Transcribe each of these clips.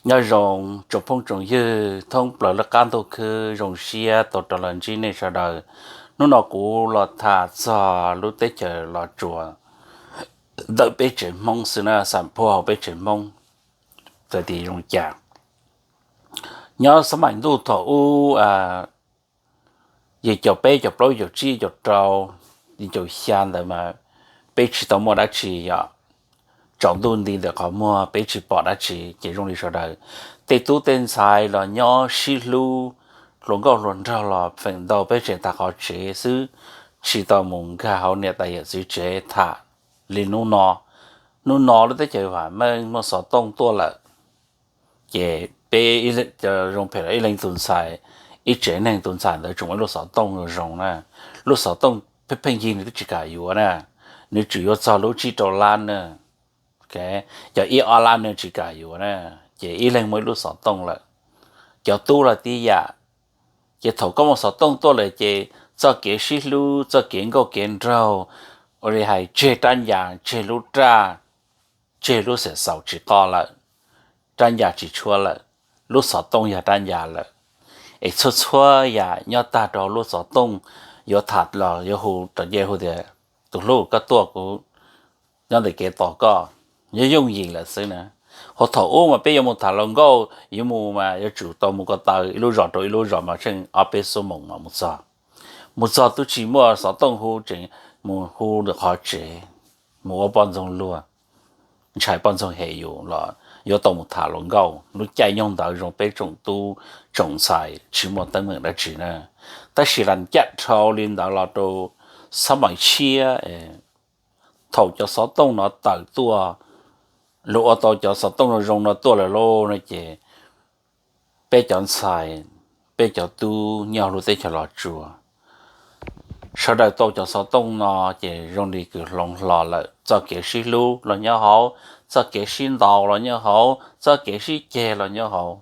Nyob zoo tsoom phooj tsoom ywg thoob plaws lub qab ntuj khwb, zoo siab tau rov los ntsib nej sawv daws. Hnub no kuv los tham txog lub teb chaws Los Tsuas ntawm peb tsev Hmoob xwb na, xam phua hauv peb tsev Hmoob, txawm tias zoo cas. Nyob xab maim ntuj thaum ub, yim caum peb, caum plaub, caum tsib, caum rau, yim caum xya ntawd mas peb tsis tau muaj dab tsi yom. Tsaus ntuj nti ntawm qhov muag peb tsis pom dab tsi, ces zoo li sawv daws tej tub tej ntxhais los nyob sib hlub, hluas nkauj hluas nraug los feem ntau peb tseem tham qhov tsev xwb, tsis tau mus nkag hauv niam tais yawm txiv tsev tham li hnub no. Hnub no lub teb chaws vam meej muaj xov tooj tuaj lawm, ces peb zoo phem los ib leeg tus ntxhais, ib tsev neeg tus ntxhais ntawd tsuas muaj ib lub xov tooj zoo zoo na. Lub xov tooj pheej pheej yig nws twb tsis kam yuav na, nws tsuas yuav txog lub tsib rau lab na, cov ib ob lab nws tsis kam yuav na, ces ib leeg muaj ib lub xov tooj lawm. Cov tub los tib yam, ces thaum koj muaj xov tooj tuaj lawm ces txoj kev sib hlub, txoj kev nkauj kev nraug, ua li hais tseg rab ncas, tseg lub raj, tseg lub xiam xaus tsis qoj lawm, rab ncas tsis tshuab lawm, lub xov tooj yog rab ncas lawm. Es txhua txhua yam nyob tag rau lub xov tooj, yuav tham los yuav hu rau nce hu tias, tus hlub, koj tuaj, kuv nyob ntawm kev tos koj, yooj yooj yim lawm xwb na. Ho thaum ub mas peb yuav mus tham hluas nkauj, yuav mus mas yuav tsum tau mus ko taw ib lub zos rau ib lub zos mas tsheej ob peb xuab moos mas mus txog. Mus txog twb tsis muaj xov tooj hu, tseem mus hu ntawm qhov tsev, mus ua poj ntxoog luag, ntshai poj ntxoog hem yus los yuav tau mus tham hluas nkauj. Lub caij nyoog ntawd zoo peb tsoom tub tsoom ntxhais tsis muaj teeb meem dab tsi na. Tab sis las caj dhau li ntawd los rau xab maim tshiab, thaum cov xov tooj no tawm tuaj, luag ua tau cov xov tooj zoo zoo no tuaj lawm lauj no ces peb cov ntxhais, peb cov tub nyob lub teb chaws Los Tsuas, sawv daws tau cov xov tooj no ces zoo li kws hloov hlo lawm, txoj kev sib hlub los nyob hauv, txoj kev sib ntaus los nyob hauv, txoj kev sib ceg los nyob hauv,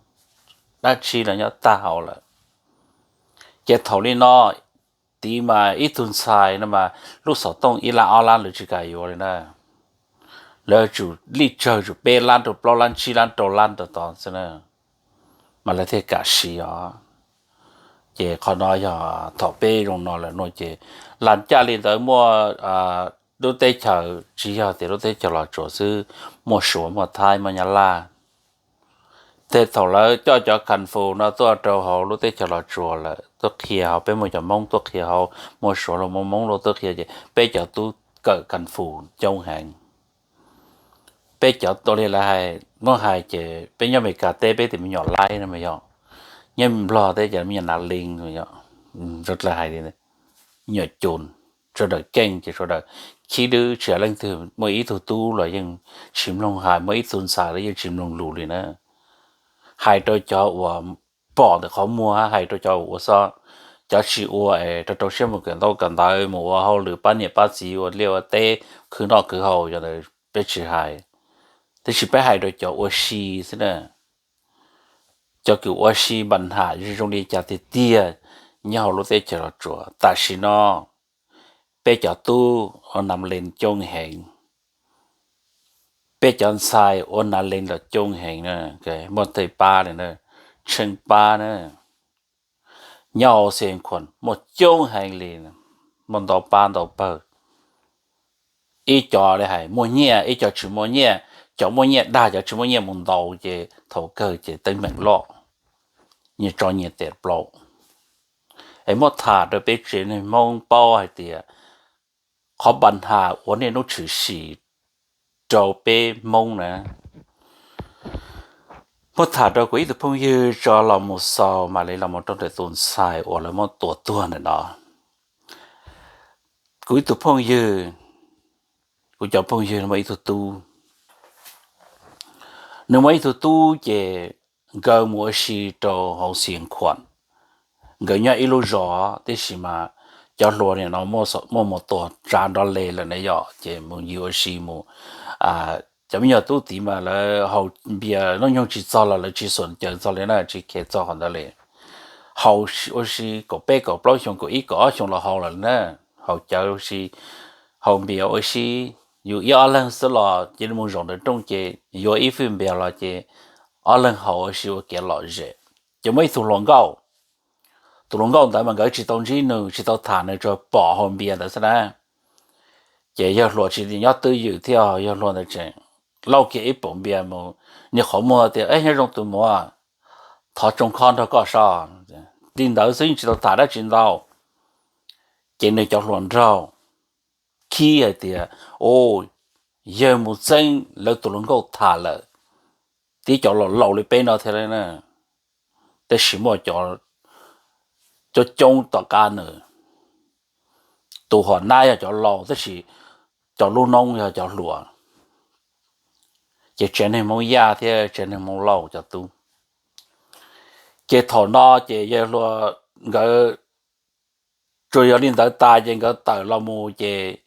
dab tsi los nyob tag hauv lawm. Ces thaum li no, tiv mas ib tug ntxhais no mas lub xov tooj ib lab ob lab lawv tsis kam yuav li na. Lawv tsum lij tsawg tsum peb lab rau plaub lab tsib lab rau lab rau tod xwb na, mas lawv thiaj kam siv os. Ces qhov no yog thaum peb zoo no lawm no ces las caj li ntawd muaj lub teb chaws, tsis yog tias lub teb chaws Los Tsuas xwb, muaj Suav, muaj Thaib, muaj Nyab Laj. Tej thaum lawv coj cov khas fus no tuaj rau hauv lub teb chaws Los Tsuas lawm, tuaj qhia hauv, peb muaj cov Hmoob tuaj qhia hauv, muaj Suav los muaj Hmoob los tuaj qhia ces peb cov tub kawm khas fus coob heev. Peb cov tua li lawv hais, muab hais ces peb nyob Amelikas teb peb tias me nyuam laib no mas yog, nyob Nplog teb ces me nyuam nav li, lawv hais me nyuam cun, sawv daws keej ces sawv daws khib dwb, tsis hais leej twg, muaj ib tug tub los yeej tsis mloog hais, muaj ib tug ntxhais los yeej tsis mloog lus li na. Hais rau cov uas pom ntawm qhov muag, hais rau cov uas ua xwb, cov tsis ua es rau rau siab mus kawm ntaub kawm ntawv, mus ua hauj lwm pab niam pab txiv, ua liaj ua teb, khwv noj khwv haus, yog ntawd peb tsis hais. Tab sis peb hais rau cov ua si xwb na. Cov kws ua si npa nham zoo li cas tiag tiag nyob hauv lub teb chaws Los Tsuas tam sim no, peb cov tub ua nav li coob heev, peb cov ntxhais ua nav li los coob heev na. Muaj tej pab li na, tsheej pab na, nyob hauv Xi Khuam muaj coob heev li, muaj ntau pab ntau pawg. Ib co li hais muaj nyiaj, ib co tsis muaj nyiaj, cov muaj nyiaj dag cov tsis muaj nyiaj mus ntaus ces thaum kawg ces teeb meem loj, nyias tso nyias tes plaub. Es muab tham rau peb tsev neeg Hmoob paub hais tias qhov npa nham uas niaj hnub tshwm sim rau peb Hmoob na, muab tham rau kuv ib tug phooj ywg tso los mus xaus mam li los mus rau ntawm tus ntxhais uas lawv muab tua tuag ntawm no. Kuv ib tug phooj ywg, kuv cov phooj ywg muaj ib tug tub, nws muaj ib tug tub ces nkawd mus ua si rau hauv Xi Khuam. Nkawd nyob ib lub zos tib si mas cov hluas nim no muaj mus tua tsav nrov li lawm na yom, ces mus yws ua si mus. Cov me nyuam tub tid mas lawv haus npias hnub nyoog tsis txog los lawv tsis xuam caws txog li na, tsis khev txog qhov ntawd li. Haus ua si kaum peb kaum plaub xyoo kaum ib kaum ob xyoo los haus lawm na. Haus cawv ua si, haus npias ua si, yus ib ob leeg xwb los cia li mus zaum ntawm rooj ces yuav ib fwj npias los ces ob leeg haus ua si ua kev lom zem. Ces muaj ib tug hluas nkauj, tus hluas nkauj ntawd mas nkawd tsis tau ntsib nws, tsis tau tham nws, tsuas pom hauv npias ntawd xwb na. Ces yawg hluas tsis nyob twj ywm thiab, yawg hluas ntawd tseem lauj kiag ib puas npias mus, niag qhov muag tias, Nyob zoo tus muam, thov tsoo khob nrog koj so. Li ntawd xwb, yeej tsis tau tham dab tsi ntau. Ces nws cov hluas nraug khib hais tias, Yawg mus txeeb lawv tus hluas nkauj tham lawm, tib cov laus laus li peb no thiab na, tab sis muaj cov coob tom qab nws. Tus hom nab yog cov laus, tab sis cov lub noob yog cov hluas. Ces tsev neeg Hmoob Yaj thiab tsev neeg Hmoob Lauj cov tub. Ces thaum no ces yawg hluas nkawd tsuas yog li ntawd tas ces nkawd tawm los mus ces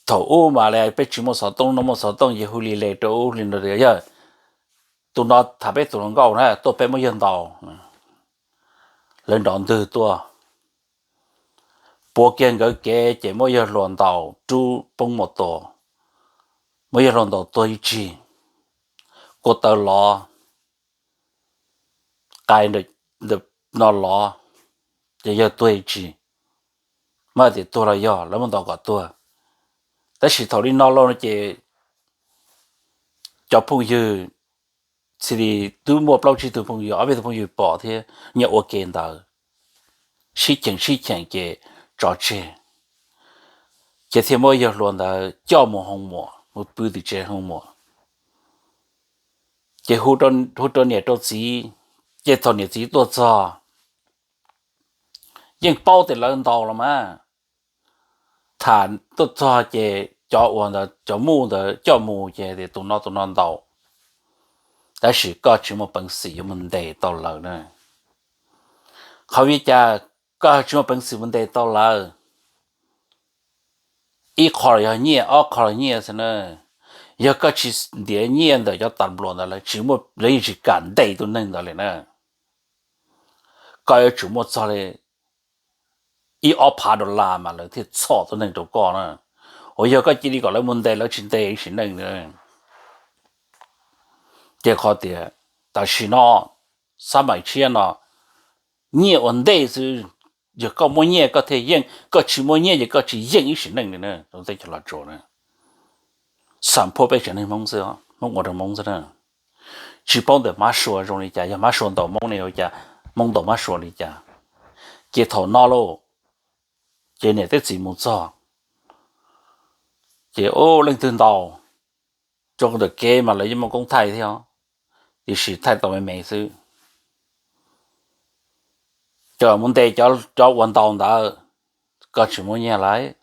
thaum ub mas li peb tsis muaj xov tooj, no muaj xov tooj ces hu li le rau ub li no tias, Yog tus no tham peb tus hluas nkauj na, tuaj peb muab yawg ntaus. Lawv nrov ntwg tuaj, puav kiag nkawd kev ces muab yawg hluas ntaus rub poob mus tua, muab yawg hluas ntaus tuag ib tsig, ko taw lov, qai ntawm no lov, ces yawg tuag ib tsig. Muab tias tuag los yog lawv muab ntaus kom tuag. Tab sis thaum li no lauj no ces cov phooj ywg, xws li twb muaj plaub tsib tug phooj ywg, ob peb tug phooj ywg pom thiab nyias ua ke ntawd, sib cheem sib cheem ces tso tseg, ces thiaj muab yawg hluas ntawd coj mus hoo muam, mus pw tim tsev hoo muam. Ces hu rau niam rau txiv, ces thaum niam txiv tuaj txog, yeej paub tias lawv ntaus los mas, tham tuaj txog ces cov uas ntawd cov muj ntawd coj mus ces tias tus no tus no ntaus, tab sis koj tsis muaj peev xwm yuav mus ntes tau lawv na. Qhov vim li cas koj tsis muaj peev xwm mus ntes tau lawv? Ib qho los yog nyiaj, ob qho los nyiaj xwb na. Yog koj tsis ntiav nyiaj ntawm cov tas npluas ntawd lawv tsis muaj, lawv yeej tsis kam ntes tus neeg ntawd li na. Koj yuav tsum muaj txog li ib ob phav dollar mas lawv thiaj txhom tus neeg rau koj na. Uas yog koj cia li kom lawv mus ntes, lawv tsis ntes ib sim neej li. Ces qhov tias tam sim no, xab maim tshiab no, nyiaj ua ntej xwb, yog koj muaj nyiaj koj thiaj yeej, koj tsis muaj nyiaj ces koj tsis yeej ib sim neej li na, rau teb chaws Los Tsuas na. Xam phaj peb tsev neeg Hmoob xwb, Hmoob ua rau Hmoob xwb na. Tsis paub ntawm mab sua zoo li cas, yog mab sua ntaus Hmoob ne ua cas, Hmoob ntaus mab sua li cas. Ces thaum no lauj, ces niam thiab txiv mus txog, ces ub leej twg ntaus, rau ntawm kev mas lawv yeej muaj koob thaij thiab, tiam sis thaij tau me me xwb. Ces mus ntes cov uas ntaus ntawd, koj tsis muaj nyiaj lawm.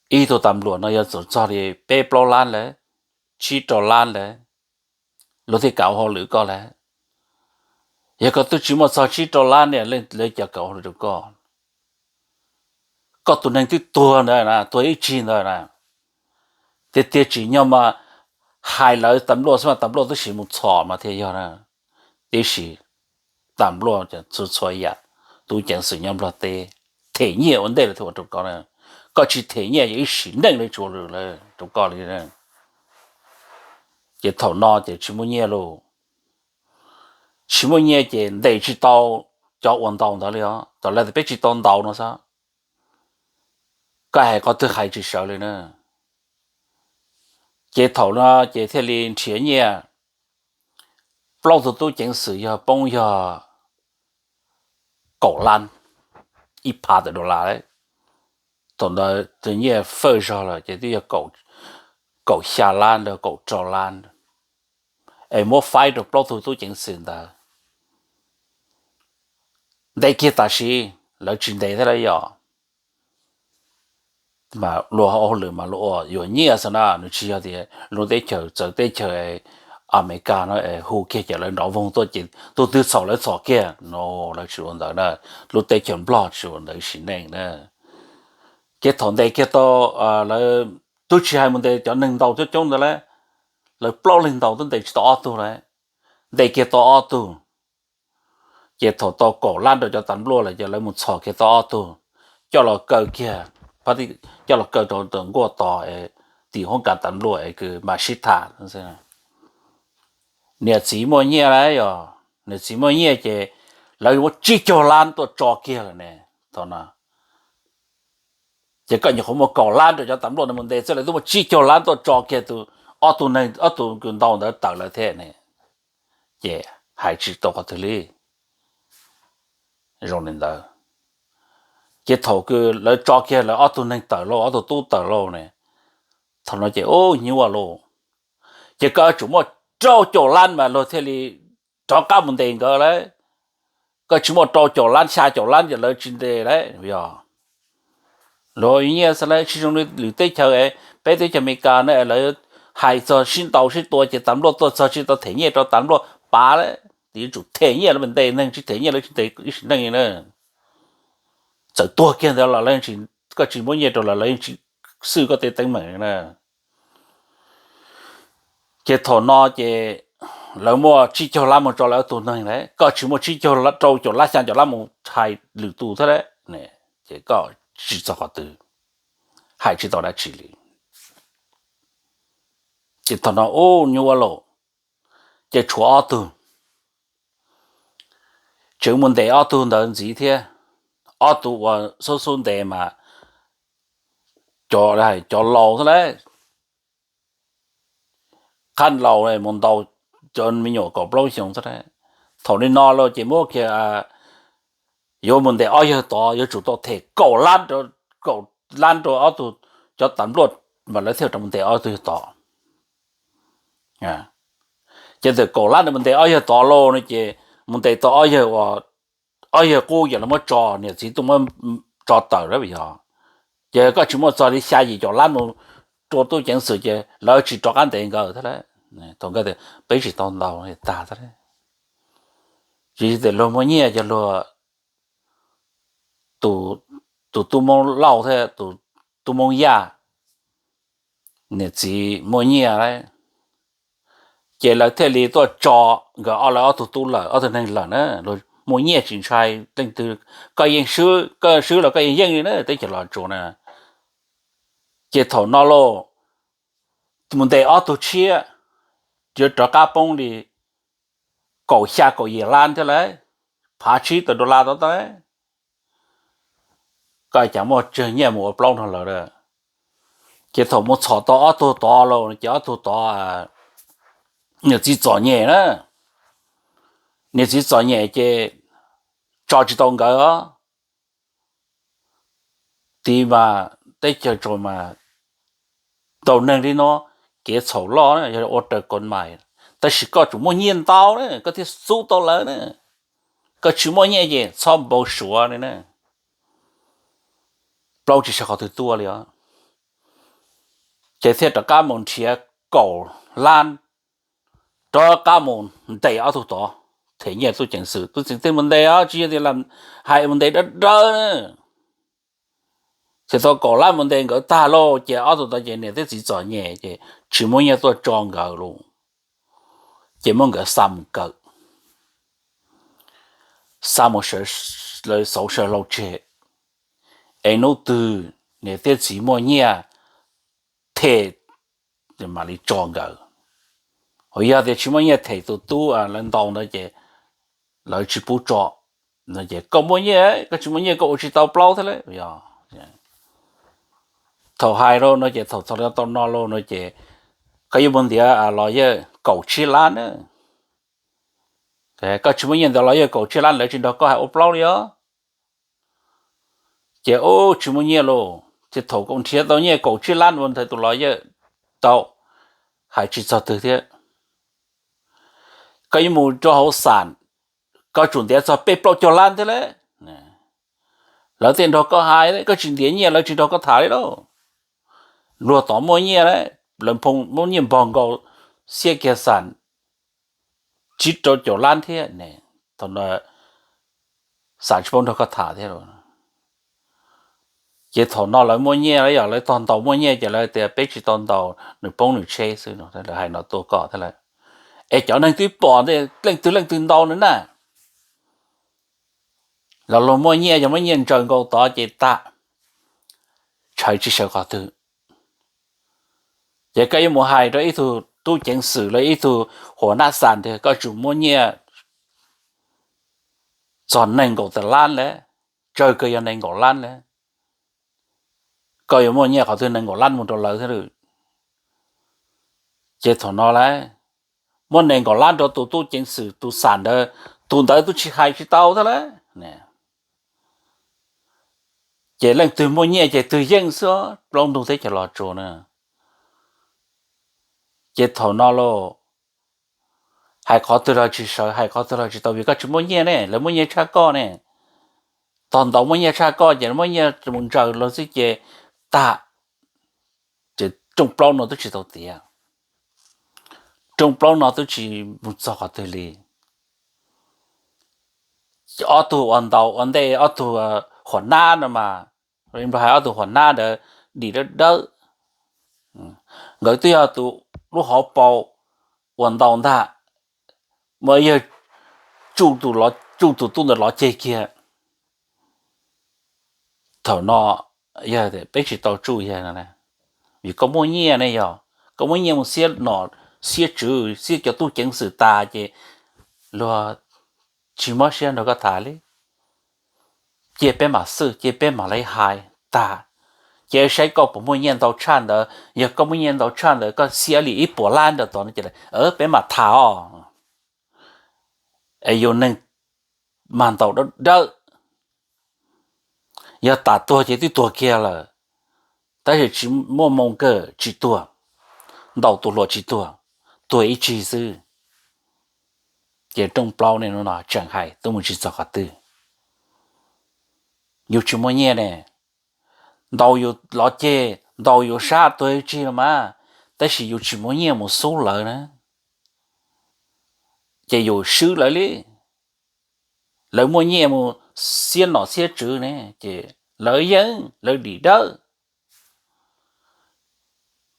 Ib tug tas npluas no yuav tsum txog li peb plaub lab lawm, tsib rau lab lawm, luag thiaj kam ua hauj lwm koj lawm. Yog koj twb tsis muaj txog tsib rau lab ne, lawv cov kam ua hauj lwm rau koj? Koj tus neeg twb tuag ntawd na, tuag ib tsig ntawd na. Tiag tiag tsim nyog mas hais lawv tas npluaj xwb mas tas npluaj twb sim mus txhom mas thiaj yog na. Tiam sis tas npluaj txhua txhua yam, tub ceev xwm nyob Nplog teb them nyiaj ua ntej lawv thiaj ua rau koj na. Koj tsis them nyiaj ces ib sim neej li tsuas lawm rau koj li. Ces thaum no ces tsis muaj nyiaj lauj. Tsis muaj nyiaj ces ntes tsis tau cov uas ntaus ntawd li os, tam lawv tias peb tsis tau ntaus no xwb. Koj hais qhov twg hais tsis sawv li na. Ces thaum no ces thiaj li nrhiav nyiaj, plaub tug tub ceev xwm yog poob yog kaum lab, ib phav tawm dollar. Thaum ntawd tus nyiaj fawj zog lawm ces twb yog kaum xya lab ntawd, kaum rau lab, es muab faib rau plaub tug tub ceev xwm ntawd. Ntes kiag tam sim, lawv tsis ntes thiab lawm yom. Mas luag ua hauj lwm mas luag ua yuav nyiaj xwb na, nws tsis yog tias lub teb chaws txawv teb chaws Amelikas no es hu kiag ces lawv nrov voog tuaj ces tus twg txhaum lawv txhom kiag no, lawv tsis ua ntawd na. Lub teb chaws Nplog tsis ua ntawd ib sim neej na. Ces thaum ntes kiag tau, lawv twb tsis hais mus ntes cov neeg ntaus coob coob ntawd lawm, lawv plaub leeg ntaus twb ntes tsis tau ob tug lawm, ntes kiag tau ob tug. Ces thaum tau kaum lab rau cov tas npluaj lawm ces lawv mus txhom kiag tau ob tug, coj los kaw kiag, coj los kaw rau nkuaj tos, tim hoob kas tas npluaj es kws mam sib tham. niam txiv muaj nyiaj lawm, yog niam txiv muaj nyiaj ces lawv muab tsib caug lab tuaj tso kiag lawm ne. Thaum no ces koj nyuam qhuav muaj kaum lab rau cov tas npluaj ntawd mus ntes xwb, lawv twb muaj tsib caug lab tuaj tso kiag tus, ob tug neeg, ob tug kws ntaus ntawd tawm lawm thiab ne. Ces hais tsis tau qhov twg li. Zoo li ntawd, ces thaum kws lawv tso kiag lawv ob tug neeg tawm lauj, ob tug tub tawm lauj ne, thaum no ces ub nyuaj lauj, ces koj yuav tsum muaj rau caum lab mas luag thiaj li rov qab mus ntes nkawd lawm. Koj tsis muaj rau caum lab, xya caum lab ces lawv tsis ntes lawm. Yog luag nyiaj xwb lawm, tsis zoo li lwm teb chaws, peb teb chaws Amelikas na lawv hais txog sib ntaus sib tua ces tas npluaj tuaj txog tsis tau them nyiaj rau tas npluaj pav lawm, yuav tsum them nyiaj lawv mas ntes neeg, tsis them nyiaj lawv tsis ntes ib sim neej li na. Txawm tuag kiag ntawd los lawv, koj tsis muab nyiaj rau lawv, lawv yeej tsis xwj koj tej teeb meem na. Ces thaum no ces lawv muaj tsib caug lab mus tso lawv ob tug neeg lawm, koj tsis muaj tsib caug, rau caum lab, xya caum lab mus hais lwm tus thiab lawm, ces koj tsis txog qhov twg, hais tsis tau dab tsi li. Ces thaum no ub nyuaj ua lauj, ces tshuav ob tug, tseem mus ntes ob tug ntawd ntxiv thiab. Ob tug uas xub xub ntes mas cov, cov laus xwb lawm, qhab laus mus ntaus cov me nyuam kaum plaub xyoo xwb lawm. Thaum li no los ces muab kiag yuav mus ntes ob yawg tod yuav tsum tau them kaum lab, kaum lab rau ob tug, cov tas npluaj mas lawv thiaj rov mus ntes ob tug yawg tod. Ces ntawm kaum lab ntawd mus ntes ob yawg tod lauj no ces mus ntes tau ob yawg, ob yawg qub ces lawv muab tso, niam txiv tuaj muab tso tawm lawm yog. Ces koj tsis muaj txog li xya yim caum lab mus rau tub ceev xwm ces lawv tsis rov qab ntes nkawd thiab lawm. Thaum nkawd tias peb tsis tau ntaus tag thiab. Tsis tias luag muaj nyiaj ces luag, tus tub Hmoob Lauj thiab tus tub Hmoob Yaj, niam txiv muaj nyiaj lawm, ces lawv thiaj li tuaj tso nkawd ob, lawv ob tug tub lawm, ob tug neeg lawm na. Luag muaj nyiaj tsis ntshai leej twg, koj yeej swb, koj swb los koj yeej yeej li na, teb chaws Los Tsuas na. Ces thaum no lauj, mus ntes ob tug tshiab, yuav rov qab poob li kaum xya kaum yim lab thiab lawm, phav tsib tawm dollar tod tau. Koj cas muaj tsawg nyiaj mus ua plaub nrog lawv. Ces thaum mus txhom tau ob tug tod lauj ces ob tug tod niam txiv txom nyem na, niam txiv txom nyem ces tso tsis tau nkawd. Tiv mas teb chaws Tsuas mas ntaus neeg li no, kev txhaum loj na, yog ua raws kod mais, tab sis koj tsum muaj nyiaj ntau na koj thiaj xub tau lawv na. Koj tsis muaj nyiaj ces txhob npau suav li na. Plaub tsis sawv qhov twg tuaj li os. Ces thiaj rov qab mus nrhiav kaum lab, rov qab mus ntes ob tug tod, them nyiaj tub ceev xwm, tub ceev xwm thiaj mus ntes os, tsis yog tias hais mus ntes dawb dawb na. Ces tau kaum lab mus ntes nkawd tag lauj ces ob tug tod ces niam thiab txiv txom nyem ces tsis muaj nyiaj tuaj tso nkawd lauj, ces muab nkawd xa mus kaw, xa mus lawv xauv saw hlau tseg, es hnub twg niam thiab txiv muaj nyiaj them mam li tso nkawd. Ho yog tias tsis muaj nyiaj them tus tub lawv ntaus ntawd ces lawv tsis pub tso. Ces koj muaj nyiaj, koj tsis muaj nyiaj koj ua tsis tau plaub thiab lauj. Thaum hais lauj no ces thaum txog tau no lauj no ces koj yuav mus ntiav los yawg kaum tsib lab na. Koj tsis muaj nyiaj ntiav los yawg kaum tsib lab lawv tsis nrog koj hais ua plaub li os. Ces ub tsis muaj nyiaj lauj, ces thaum nrhiav tau nyiaj kaum tsib lab ua ntawd tus los yawg tau hais tsis txog twg thiab. Koj yuav mus rau hauv xam, koj tsum ntiav txog peb plaub caug lab thiab lauj. Lawv thiaj nrog koj hais, koj tsis ntiav nyiaj lawv tsis nrog koj tham li lauj. Luag tod muaj nyiaj lauj, lawv muab nyiaj npog nkaus xiab kiag xam tsib rau caum lab thiab ne, thaum no xam tsis paub nrog koj tham thiab lauj. Ces thaum no lawv muaj nyiaj lawm, yog lawv tog ntaus muaj nyiaj ces lawv tias peb tsis tau ntaus, nws poob nws tsheb xwb no, lawv hais no tuaj koj thiab lawm. Es cov neeg twb pom ntej leej twg leej twg ntaus nws na, los luag muaj nyiaj, yog muaj nyiaj ntsaws nkaus tod ces tag, tshawv tsis sawv qhov twg. Ces koj yuav mus hais rau ib tug tub ceev xwm los ib tug huas nab xas tias koj tsum muab nyiaj txog nees nkaum tawm lab lawm, tsawg kawg yog nees nkaum lab lawm, koj yuav muaj nyiaj qhov twg nees nkaum lab mus rau lawv thiab lawm. Ces thaum no lawm, muab nees nkaum lab rau tus tub ceev xwm tus xam ntawd, tus ntawd twb tsis hais tsis tau thiab lawm. Ces leej twg muaj nyiaj ces twg yeej xwb, plaub ntug teb chaws Los Tsuas na. Ces thaum no los hais qhov twg los tsis sawv, hais qhov twg los tsis tau vim koj tsis muaj nyiaj ne, lawv muaj nyiaj tshaj koj ne. Tog ntaus muaj nyiaj tshaj koj ces muab nyiaj mus ntsaws los xwb ces tag. Ces rooj plaub no twb tsis tau tiav, rooj plaub no twb tsis mus txog qhov twg li. Ob tug uas ntaus ua ntej, ob tug huas nab no mas, hais ob tug huas nab ntawd dim dawb dawb, nkawd twb yog tus lub hauv paus uas ntaus ntag, mas yog tsuj tus tub ntawd lov ceg kiag. Thaum no yog peb tsis tau tsuj yog no, vim koj muaj nyiaj ne, yog koj muaj nyiaj mus xiab nom xiab tswv xiab cov tub ceev xwm tas ces luag tsis mob siab nrog koj tham li. Cia peb mam xwj, cia peb mam li hais tag, ces saib koj puas muaj nyiaj ntau tshaj ntawd. Yog koj muaj nyiaj ntau tshaj ntawd koj xiab li ib puas lab ntawm tod no ces peb mam tham os. Es yus neeg mag ntaus dawb dawb, yog tas tuag ces twb tuag kiag lawm, tab sis tsis muaj moo kawg tsis tuag, ntaus tus hluas tsis tuag, tuag ib tsig xwb. Ces rooj plaub ne no tseem hais twb mus tsis txog qhov twg. Yus tsis muaj nyiaj ne, ntaus yus lov ceg, ntaus yus sab tuag ib tsig los mas, tab sis yus tsis muaj nyiaj mus xub lawv na, ces yus swb lawv li. Lawv muaj nyiaj mus xiab nom xiab tswv ne, ces lawv yeej lawv dim dawb.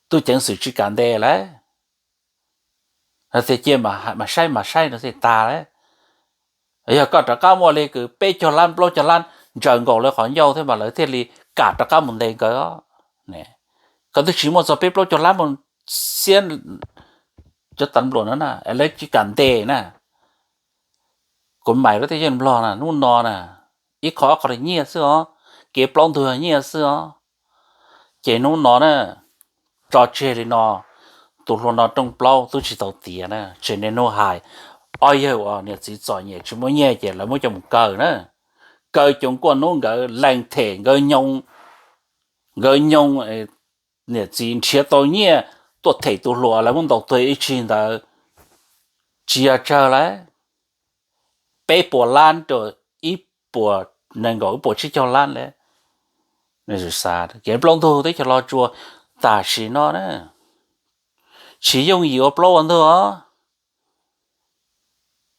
Tub ceev xwm tsis kam ntes lawm, tias cia mas saib mas saib no thiaj tag lawm. Yog koj rov qab muaj li kwv peb caug lab plaub caug lab ntsaws nkaus lawv qhov ncauj thiab mas lawv thiaj li kam rov qab mus ntes nkawd. Koj twb tsis muaj txog peb plaub caug lab mus xiab cov tas npluam no na, lawv tsis kam ntes na. Kuv mam rau tej yeej Nplog na, hnub no na, ib qho ob qho li nyiaj xwb os, kev plaub ntug nyiaj xwb os. Ces hnub no na, tso tseg li no, tus hluas no rooj plaub twb tsis tau tiav na, tseem niaj hnub hais. Ob yawg uas niam txiv txom nyem tsis muaj nyiaj ces lawv muab coj mus kaw na, kaw coos kuaj hnub nkawd lees them, nkawd nyoog, niam txiv nrhiav tau nyiaj tuaj them tus hluas lawv muab ntaus tuag ib tsig ntawd, tsis yog tsawg lawm, peb puas lab rau ib puas nees nkaum ib puas tsib caug lab lawm. Kev plaub ntug teb chaws Los Tsuas tam sim no na, tsis yooj yim ua plaub ua ntug os.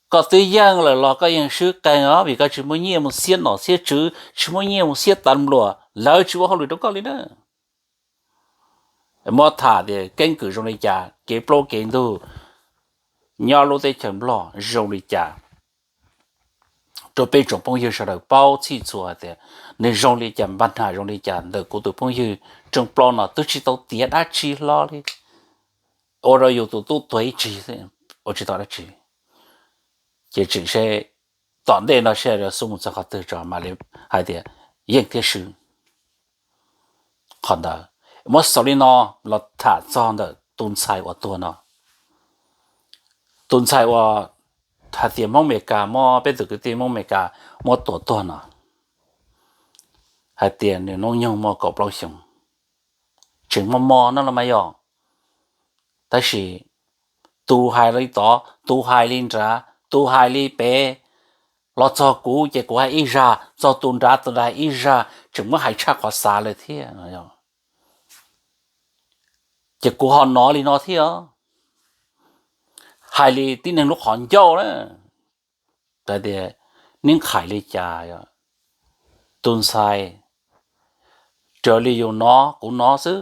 Koj twb yeej lawm los koj yeej swb qeeg os, vim koj tsis muaj nyiaj mus xiab nom xiab tswv, tsis muaj nyiaj mus xiab tas npluam, lawv tsis ua hauj lwm rau koj li na. Muab tham tias keeb kwm zoo li cas, kev plaub kev ntug nyob lub teb chaws Nplog zoo li cas, rau peb tsoom phooj ywg sawv daws paub txhij txhua tias nws zoo li cas, npaj hnam zoo li cas. Ntawm kuv tus phooj ywg rooj plaub no twb tsis tau tiav dab tsi hlo li, ua rau yus tus tub tuag ib tsig, ua tsis tau dab tsi. Ces tseem seb tom ntej no seb xub mus txog qhov twg tso mam li hais tias yeej thiab swb. Qhov ntawd muab xaus li no los tham txog ntawm tus ntxhais uas tuag no. Tus ntxhais uas hais tias Hmoob Amelikas muab, peb tus kwv tij Hmoob Amelikas muab tua tuag no, hais tias nws hnub nyoog muaj kaum plaub xyoos, tseem muaj mob no los mas yog. Tab sis tus hais li tod, tus hais li nrad, tus hais li pem, los txog kuv ces kuv hais ib zaj, txog tus nrad tus nrad hais ib zaj, tseem muab hais tshaj qhov xav lawm thiab. Ces kuv ho hnov li no thiab, hais li tib neeg lub qhov ncauj na, tias neb hais li cas, tus ntxhais, raws li yus hnov kuv hnov xwb,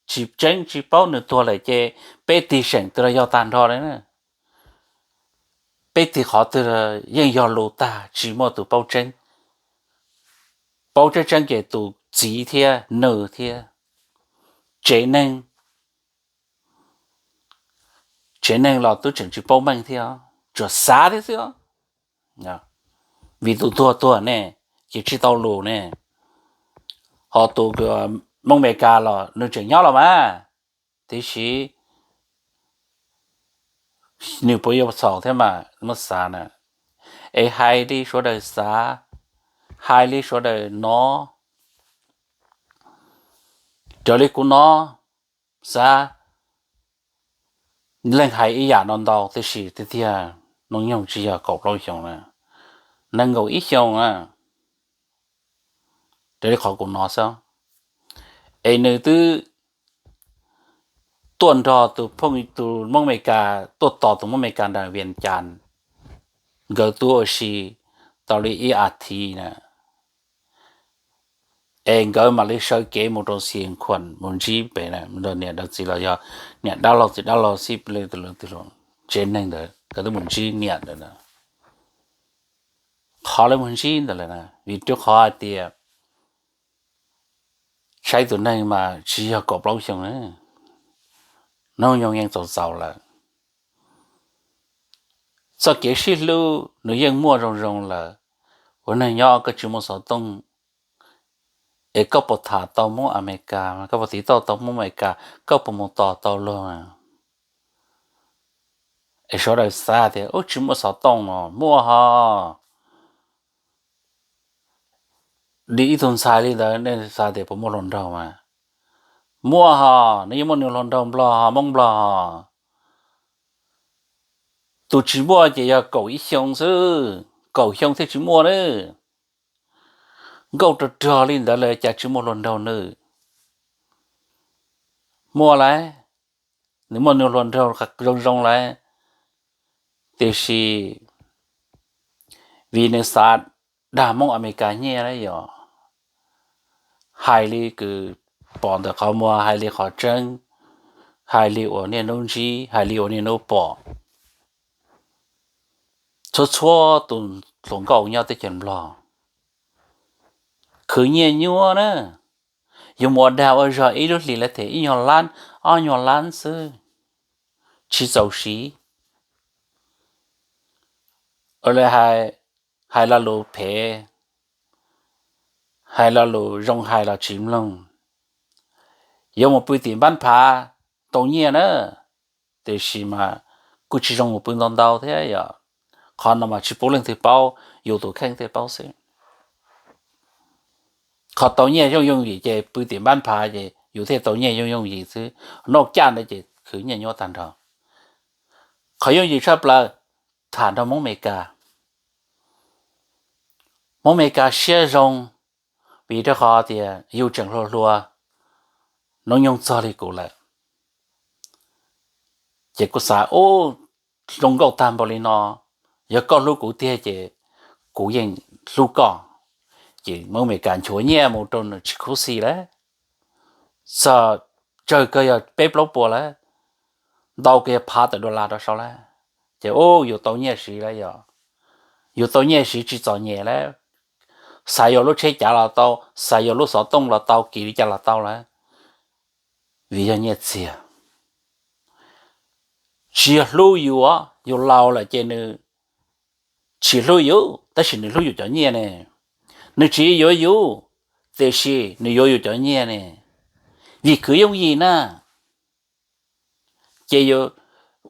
tsis tseeb tsis paub, nws tuag lawm ces peb tig seem twg los yog tag nrho li na. Peb tig qhov twg yeej yog lus tag, tsis muaj tus paub tseeb. Paub tseeb tseeb ces tus txiv thiab nws thiab tsev neeg. tsev neeg los twb tseem tsis paub meej thiab, tsuas xav thiab xwb. Vim tus tuag tuag ne, ces tsis tau lus ne, ho tus Hmoob Amelikas los nws tseem nyob los mas, tiam sis nws puas yuav txhaum thiab mas muab xav na. Es hais li sawv daws xav, hais li sawv daws hnov, raws li kuv hnov xav, leej hais ib yam no ntau, tiam sis tiag tiag hnub nyoog tsis yog kaum plaub xyoo na, nees nkaum ib xyoo na, raws li qhov kuv hnov xwb. Es nws twb tuaj nrog tus Hmoob Amelikas, tuaj tos tus Hmoob Amelikas nram Vias Cas, nkawd twb ua si tau li ib as thiv na, es nkawd mam li sawv kev mus rau Xi Khuam mus ntsib pem niam dab txiv los yog niam dab laug txiv dab laug xib plig tus tsev neeg ntawd, nkawd twb mus ntsib niam ntawd. Qhov lawv mus ntsib ntawd lawm na vim rau qhov hais tias saib tus neeg mas tsis yog kaum plaub xyoo na, hnub nyoog yeej txaus txaus lawm. Txoj kev sib hlub nws yeej muaj zoo zoo lawm. Ua neeg nyob koj tsis muaj xov tooj, es koj puas tham tau Hmoob Amelikas, koj puas tiv tauj tau Hmoob Amelikas, koj puas mus tos tau luag? Es sawv daws xav tias ub tsis muaj xov tooj no, muaj ho. Li ib tug ntxhais li ntawd nej xav tias puas muaj hluas nraug mas? Muaj ho, nws yeej muaj nws hluas nraug Nplog ho, Hmoob Nplog ho. Tus tsis muaj ces yog kaum ib xyoo xwb, kaum xyoo thiaj tsis muaj na. Nkauj rog rog li ntawd lawm cas tsis muaj hluas nraug nws? Muaj lawm, nws muaj nws hluas nraug zoo zoo lawm, tiam sis vim nws xav dag Hmoob Amelikas nyiaj na yom. Hais li kws pom ntawm qhov muag, hais li qhov tseeb, hais li uas niaj hnub ntsib, hais li uas niaj hnub pom. Txhua txhua tus hluas nkauj nyob teb chaws Nplog khwv nyiaj nyuaj na, yuav mus ua dag ua zog ib lub hlis lawv them ib nyuag lab ob nyuag lab xwb, tsis txaus siv. Ua li hais, hais lo lus phem, hais lo lus zoo hais los tsis mloog. Yuav mus pw tim npab phav tau nyiaj na, tiam sis mas kuj tsis zoo mus pw ntau ntau thiab yom. Qhov no mas tsis pub leej twg paub, yus tus kheej thiaj paub xwb. Qhov tau nyiaj yooj yooj yim ces pw tim npab phav ces yus thiaj tau nyiaj yooj yooj yim xwb. Noj caj ntawd ces khwv nyiaj nyuaj tag nrho. Qhov yooj yim tshaj plaws, tham nrog Hmoob Amelikas. Hmoob Amelikas siab zoo, vim rau qhov tias yus tseem hluas hluas, hnub nyoog txog li kuv lawm, ces kuv xav ub, zoo nkauj tag npaum li no, yog koj hlub kuv tiag ces kuv yeej hlub koj. Ces Hmoob Amelikas nchuav nyiaj mus rau nws tsis khuv xim lawm, txog tsawg kawg yog peb plaub puas lawm, ntau kawg yog phav tawm dollar rau saud lawm. Ces ub, yus tau nyiaj siv lawm yog, yus tau nyiaj siv tsis txom nyem lawm. Xav yuav lub tsheb cav los tau, xav yuav lub xov tooj los tau, kis li cas los tau lawm, vim yog nyiaj txiag. Tsis yog hlub yus, yus laus lawm ces nws tsis hlub yus, tab sis nws hlub yus cov nyiaj ne. Nws tsis yuav yus, tiam sis nws yuav yus cov nyiaj ne, vim khwv yooj yim na. Ces yus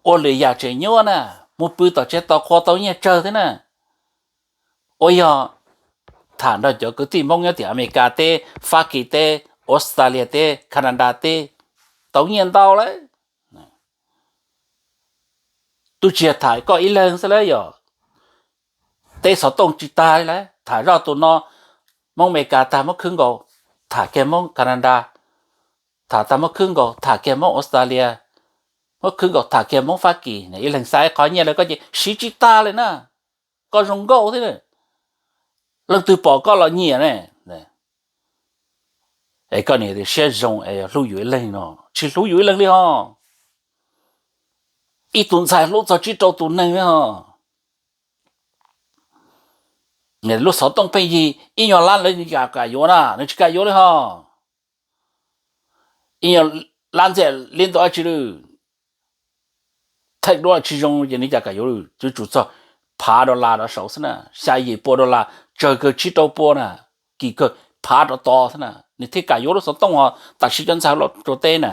ua lwm yam tseem nyuaj na, mus pw tom tsev tos qhua tau nyiaj tsawg thiab na. Ua yog tham nrog cov kwv tij Hmoob nyob tim Amelikas teb, Fab Kis teb, Australia teb, Canada teb, tau nyiaj ntau lawm. Twb tsis yog tham koj ib leeg xwb lawm yog, teb xov tooj tsis tas li lawm, tham zoj tus no Hmoob Amelikas tag muab khwb nkaus, tham kiag Hmoob Canada, tham tag muab khwb nkaus, tham kiag Hmoob Australia, muab khwb nkaus, tham kiag Hmoob Fab Kis. Ib leeg xa ib qho nyiaj rau koj ces siv tsis tag li na, koj zoo nkauj thiab, leej twg pom koj los nyiam ne. Es koj niam siab zoo es hlub yus ib leeg no, tsis hlub yus ib leeg li ho. Ib tug ntxhais hlub txog tsib rau tus neeg li ho. Lub xov tooj pheej yig ib nyuag lab lawv kam yuav na, nws tsis kam yuav li ho. Ib nyuag lab ntxiag li ntawd tsis lwj. thaij duab tsis zoo ces nws cas kam yuav, yuav tsum txog phav dollar rov saud xwb na, xya yim pua dollar, tsawg kawg tsib rau pua na, kim kawg phav rov tod xwb na, nws thiaj kam yuav lub xov tooj os. Tam sim cov ntxhais los rau teb na,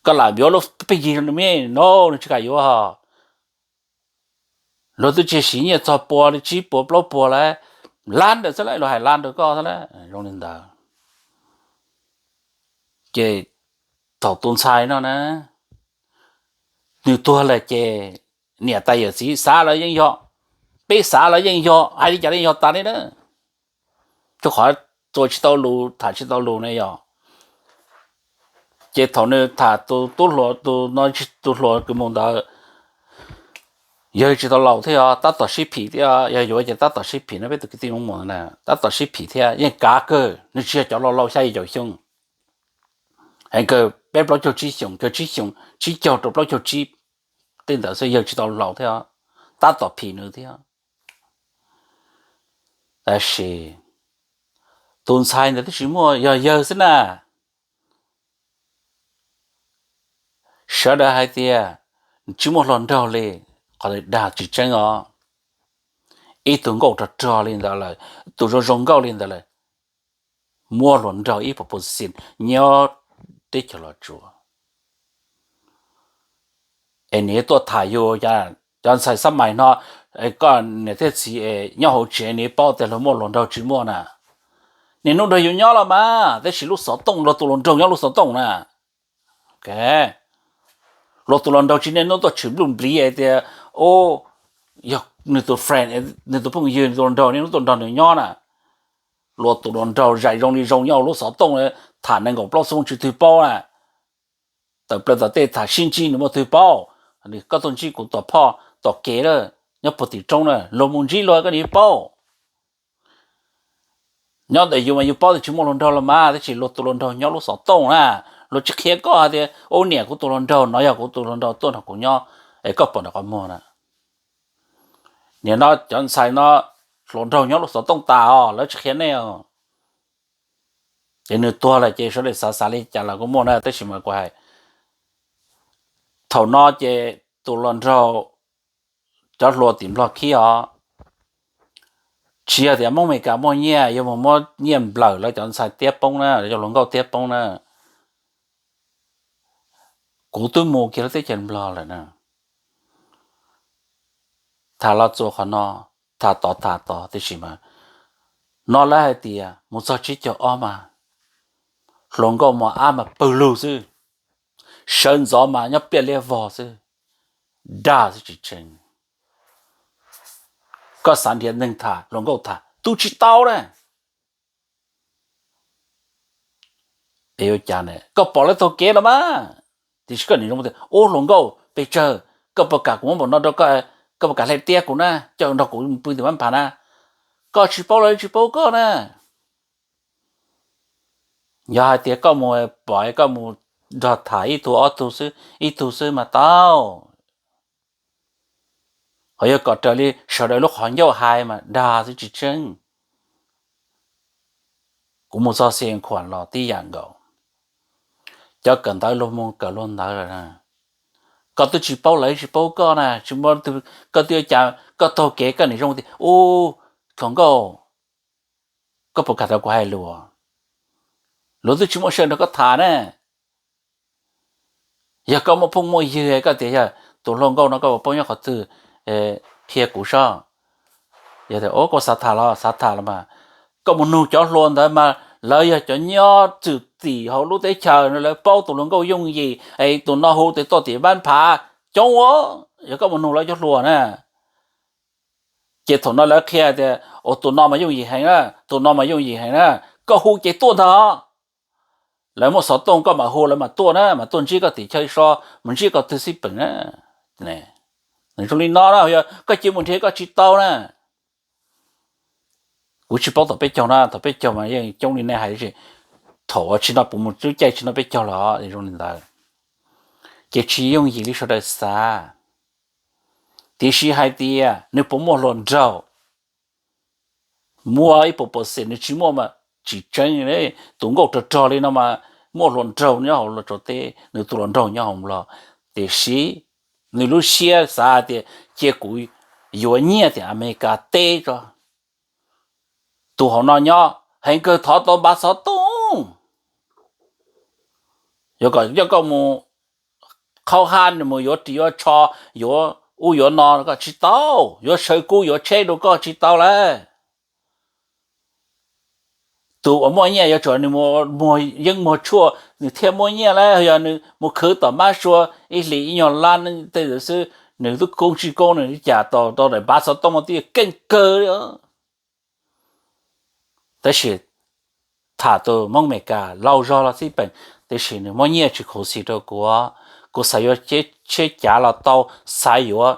koj lam yuav lub pheej yig rau nws me no, nws tsis kam yuav hos. Luag twb tsis siv nyiaj txog pua li tsib puas plaub puas lawm, lab ntawm xwb lawm, luag hais lab ntawm koj xwb lawm, zoo li ntawd. Ces thaum tus ntxhais no na, nws tuag lawm ces niam tais yawm txiv xav los yeej yog, peb xav los yeej yog, hais li cas los yeej yog tas li na. Rau qhov txua tsis tau lus, tham tsis tau lus ne yog. Ces thaum nws tham tus tub hluas, tus no, tus hluas kws mus ntawd, yawg tsis tau laus thiab os, tab tom sib phim thiab, yog yuav ces tab tom sib phim no, peb tus kwv tij Hmoob Muas na, tab tom sib phim thiab, yeej kav kawg, nws tsis yog cov laus laus xya yim caum xyoo, heev kawg peb plaub caug tsib xyoos, kawg tsib xyoos, tsib caug rau plaub caug tsib tej ntawd xwb, yawg tsis tau laus thiab, tab tom phim nws thiab. Tab sis tus ntxhais ntawd twb tsis muaj, yog yawg xwb na. Sawv daws hais tias tsis muaj hluas nraug li, qhov dag tsis tseeb os. Ib tug nkauj rog rog li ntawd lawm, tus zoo zoo nkauj li ntawd lawm, muaj hluas nraug ib puas percent nyob teb chaws Los Tsuas. Es nws tuaj tham yus, cov ntxhais xab mais no, koj niam thiab txiv es nyob hauv tsev nws paub tias luag muaj hluas nraug tsis muaj na. Niaj hnub nrog yus nyob los mas, tab sis lub xov tooj luag tus hluas nraug nyob lub xov tooj na. Luag tus hluas nraug tsis niaj hnub tuaj tshwm nplij npliv hais tias, o, yog nws tus friend, nws tus phooj ywg, nws tus hluas nraug niaj hnub tuaj nrog nws nyob na. Luag tus hluas nraug zais zoo li zoo nyob hauv lub xov tooj, tham nees nkaum plaub xu tsis twg paub na. Tawm plaws tom tej tham sib ntsib nws muaj twg paub. Koj tuaj ntsib kuv tom phoj tom kev lawm, nyob puag tim roob na, luag mus ntsib luag koj nim paub. Nyob ntawm yus mas yus paub tias tsis muaj hluas nraug los mas, tab sis luag tus hluas nraug nyob lub xov tooj na. Luag tsis qhia koj hais tias, ub, niam, kuv tus hluas nraug no yog kuv tus hluas nraug tuaj nrog kuv nyob, es koj pom nram qhov muag na. Nim no cov ntxhais no hluas nraug nyob lub xov tooj tas os, lawv tsis qhia nej os. Ces nws tuag lawm ces sawv daws xav xav li cas los kuj muaj na, tab sis mas kuv hais, thaum no ces tus hluas nraug, cov hluas tim Nplog khib os, tsis yog tias Hmoob Amelikas muaj nyiaj yuav mus muab nyiaj nplawm lawv cov ntxhais tiab poob na, cov hluas nkauj tiab poob na. Kuv twb mus kiag lub teb chaws Nplog lawm na. Tham los txog qhov no, tham tod tham tod tiam sis mas, no lawv hais tias mus txog tsib caug ob mas hluas nkauj mos ab mas pawg lug xwb, sawv ntxov mas nyob pliaj liab vog xwb, dag xwb tsis tseeb. Koj xav nrhiav neeg tham hluas nkauj tham twb tsis tau na. Yuav cas, koj pom lawv taug kev los mas, tiam sis koj nim zoo tias, ub, hluas nkauj pes tsawg, koj puas kam kuv muab npaum no rau koj, koj puas kam hle tiab kuv na, coj nrog kuv pw tim mab phav na. Koj tsis paub lawv tsis paub koj na. Yog hais tias koj mus pom koj mus nrog tham ib tug ob tug xwb, ib tug xwb mas tau. Ho yog kom raws li sawv daws lub qhov ncauj hais mas dag xwb tsis tseeb. Kuv mus txog Xi Khuam los tib yam nkaus, cov kawm ntawv luag mus kawm luag ntawv lawm na. Koj twb tsis paub lawv tsis paub koj na, tsis muaj, koj twb ua cas koj taug kev koj nim zoo tias, ub, hluas nkauj, koj puas kam rau kuv hais lus? Luag twb tsis muaj sij hawm nrog koj tham na. Yog koj muaj phooj muaj ywg koj tias yog tus hluas nkauj no koj puas paub nyob qhov twg, qhia kuv saib. Yog tias, o, koj xav tham los xav tham los mas, koj mus nug cov hluas ntawd mas lawv yog cov nyob txwm tim hauv lub teb chaws no, lawv paub tus hluas nkauj yooj yim, es tus no hu tias tuaj tim mab phav coob ua. Yog koj mus nug lawv cov hluas na, ces thaum no lawv qhia tias, ua, tus no mas yooj yim heev na, tus no mas yooj yim heev na, koj hu ces tuaj ntag. Lawv muaj xov tooj koj mam hu lawv mam tuaj na, mam tuaj ntsib koj tim chaw so, mus ntsib koj twg xij peem na. Nws zoo li no na, yog koj cia mus nrhiav koj tsis tau na. Kuv tsis paub tom peb caug na, tom peb caug mas yeej coob li nej hais, thaum tsis no puv mus lub caij tsis no peb caug los zoo li ntawd. Ces tsis yooj yim li sawv daws xav. Tiam sis hais tias nws puas muaj hluas nraug, muaj ib puas percent, nws tsis muaj mas tsis tseeb. Tus nkauj rog rog li no mas muaj hluas nraug nyob hauv Los Tsuas teb, nws tus hluas nraug nyob hauv Nplog. Tiam sis nws lub siab xav hais tias cia kuv yuav nyiaj tias Amelikas teb tso, tus hauv no nyob heev kawg thov tau npav xov tooj. Yuav kom coj koj mus qhaub hab, mus yuav ris yuav tsho, yuav ub yuav no koj tsis tau, yuav sawv kub yuav tsheb rau koj tsis tau lawm. Tus uas muaj nyiaj yuav tsum nws mus muag yeeb muag tshuaj nws thiaj muaj nyiaj lawm, yog nws mus khwv tom mab sua ib hlis ib nyuag lab tej ntawd xwb, nws twb koob tsis koob nws cas tau tau daim npav xov tooj mas twb keej kawg li. Tab sis tham tus Hmoob Amelikas laus zog los xij peem, tiam sis nws muab nyiaj tsis khuv xim rau kuv, kuv xav yuav tsheb cav los tau, xav yuav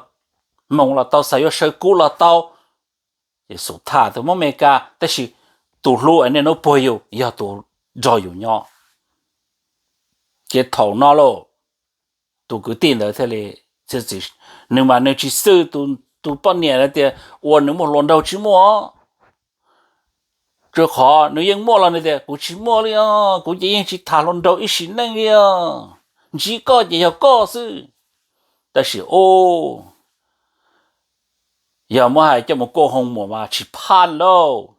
moos los tau, xav yuav sawv kub los tau. Ces xub tham tus Hmoob Amelikas, tab sis tus hlub es niaj hnub puag yus yog tus nrog yus nyob. Ces thaum no lauj, tus kwv tij ntawd thiaj li, nws mas nws tsis xwj tus poj niam tias ua nws muaj hluas nraug tsis muaj, rau qhov nws yeej muaj los nws tias kuv tsis muaj li os, kuv ces yeej tsis tham hluas nraug ib sim neej li os, ntsib koj ces yog koj xwb. Tab sis ub, yog muab hais coj mus kuaj hoo muam mas tsis phaj lauj.